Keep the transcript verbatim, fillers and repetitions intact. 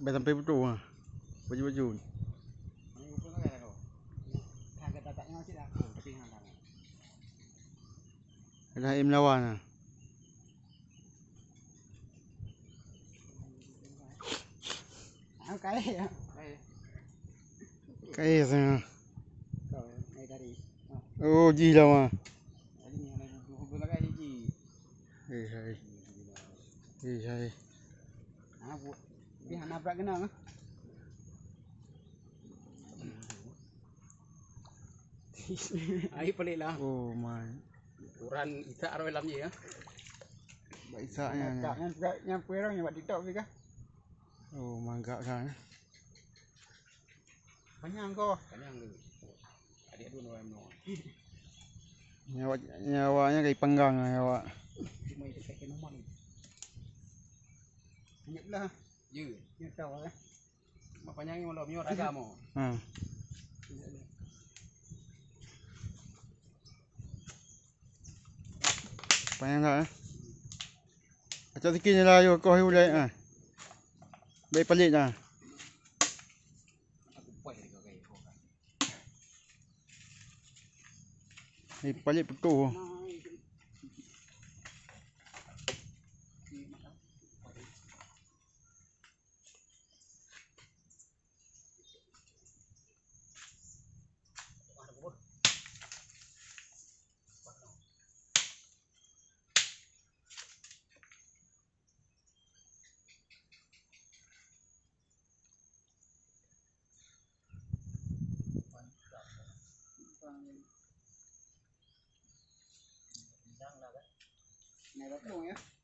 Bai sampai beutôi ha. Baju-baju. Dah im lawan ha. Kae ya. Kae sana. Oh, jih lah ma. Eh hai. Eh hai. Dia hana brat kena. Ai pelik lah. Oh my. Uran Isak arwah lam je ya. Bak Isak nya. Nyang nyang nyang pui orang nyang bak TikTok juga. Oh, manggak kan. Panyang ko. Panyang tu. Adik dua orang menua. Nyawa nyawanya kayak panggang nyawa. Cuma itu kayak nomor ni. Ingat lah. Ya. Ingat tahu eh. Mak panyang ni malam nyoe raga mo. Ha. Panyang tak eh? Acok sikit je lah ayo koh ulai ah. Baik palit lah. Ni palit putih. Nah, betul ya.